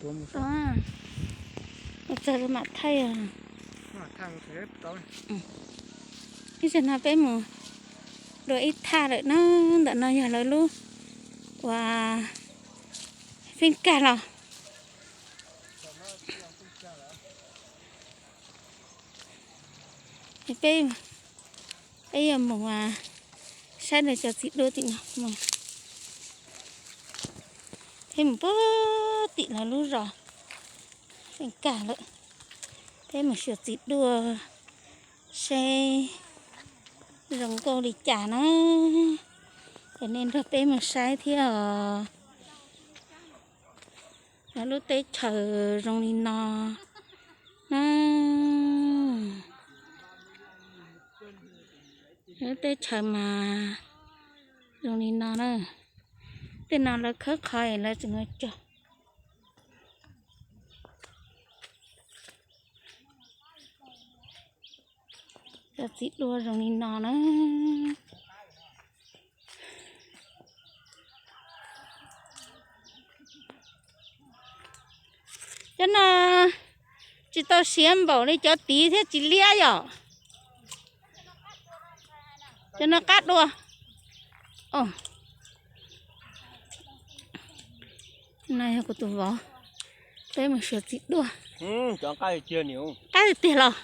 Mus txog mam thaij os. Ib zaug no peb mus dua ib thaj lawm na, ntawm no yog lawv lub uas feej kag los. Peb, peb yuav mus saib lawv cov txiv duaj tim no. Peb mus puag tim lawv lub zos feej kag lawm. Peb mus xyuas txiv duaj seb zoo nkauj li cas na. Ces nej nrog peb mus saib thiab os. Lawv lub teb chaws zoo li no na. Lub teb chaws mas zoo li no na. Tej no lawv khawb qhov es lawv tseem ua cog. Cov txiv duaj zoo li no na. Cov no tsis tau siav npaum li cov tid thiab tsis liab yom. Cov no qab dua. No yog kuv tus vauv. Peb mus xyuas txiv duaj. Qab tiag tiag los.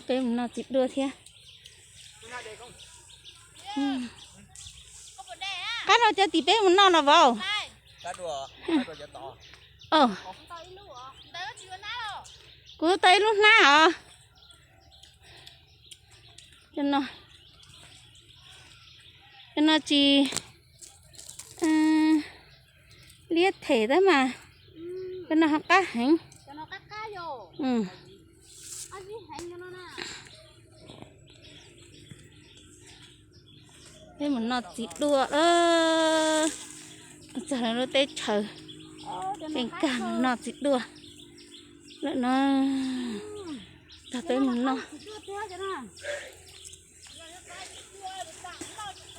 Peb mus noj txiv duaj thiab. Qab dua cov tim peb mus noj no vauv. Kuv tau ib lub hnab os. Cov no tsis liab them tab mas cov no ho qab heev. Peb mus noj txiv duaj. Txog lub teb chaws, peb nkag mus noj txiv duaj lawm no. Tag peb mus noj.